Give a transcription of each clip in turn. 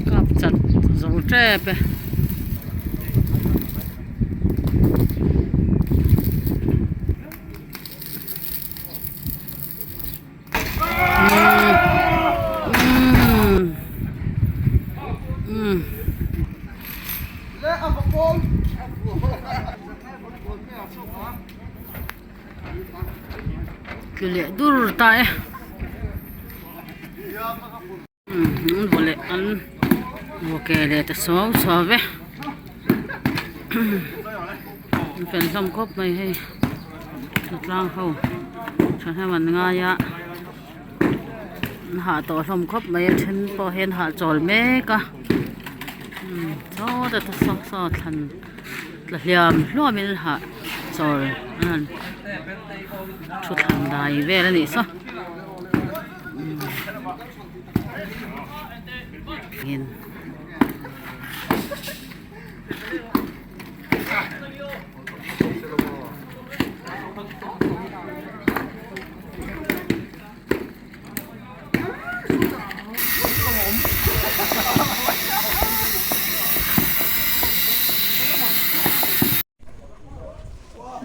Kap chat zo tep e. Tlu leh dur ta e an vaw leh an vaw ke leh ta suau suau ve an fel hlawm khawp mai hei hnatlang ho thahnem an ngai a an hah tawh hlawm khawp mai a then pawh hian hahchawl mek a sawta saw saw thlan. Tla hliam hluam in hah chawl an han thu thlan dai vel a nih saw in.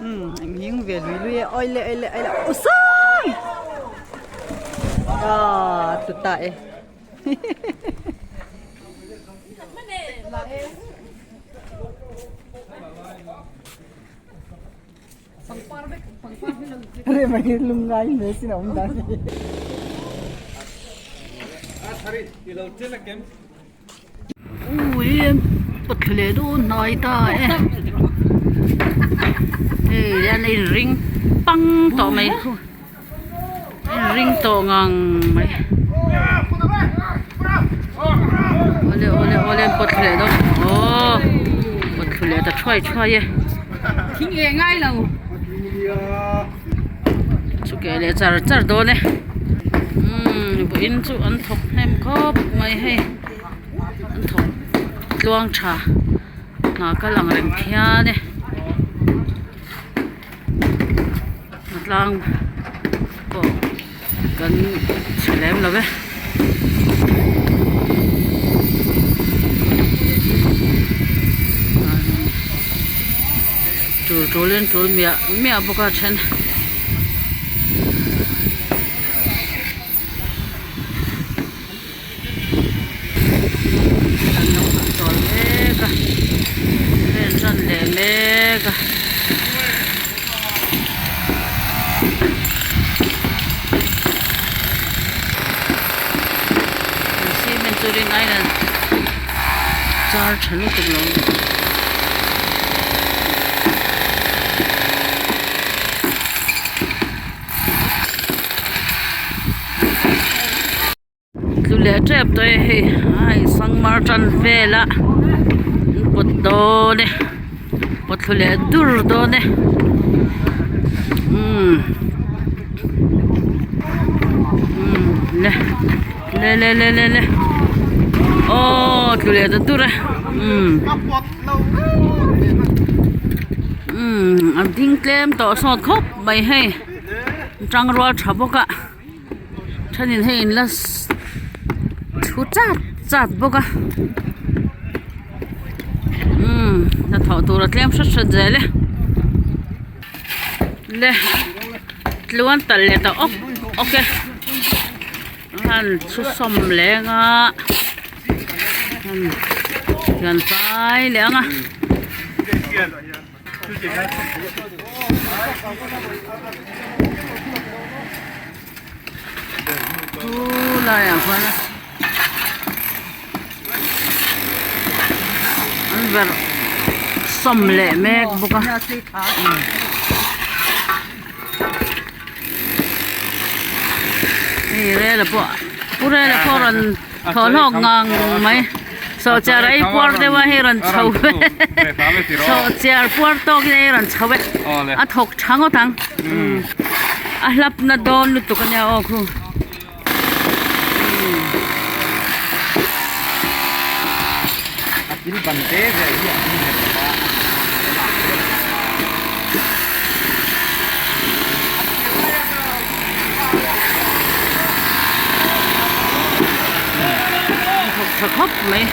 Umm hing ve lui lui e awile awile awile u sang ah tlu ta e Ui pathli leh dawn hnai ta e hei hian a inring pang tawh mai khu a inring tawh ngang mai awle awle awle an pawt thlu leh dawn aw pawt thlu leh ta thuai thuai e. Chu keh leh char char dawn e umm vawiin chu an thawk hnem khawp mai hei an thawk tluang tha hna kal ang reng phian e hnatlang pawh kan chhe lem lo ve. Tul tulin tul miah miah bawk a then. An lo hahchawl mek a pen tan leh mek a. Cement chu rin aiin an char tha lutuk lo. Tlu leh tep tawh e hei a sangmar tan vel a an pawt dawn e pawt thlu leh dur dawn e umm umm le le le le le le aww tlu leh ta dur e umm umm a ding tlem tawh sawt khawp mai hei tangrual tha bawk a. Thenin hei in la thu chat chat bawk a umm hnathawh tur a tlem hret hret zel e le tluan talh leh ta awk awk e han thu sawm leng a han fai leh ang a. Chu laiah khuan an verh sawm leh mek bawk a hei rel ah pawh pu rel ah pawh rawn thawh hlawk ngang mai. Sawhchiar ei puar deuh a hei rawn chho ve sawhchiar puar tawk in ei rawn chho ve a thawk tha ngawt ang a hlap na dawn lutuk ania aw khu. tha khawp mai.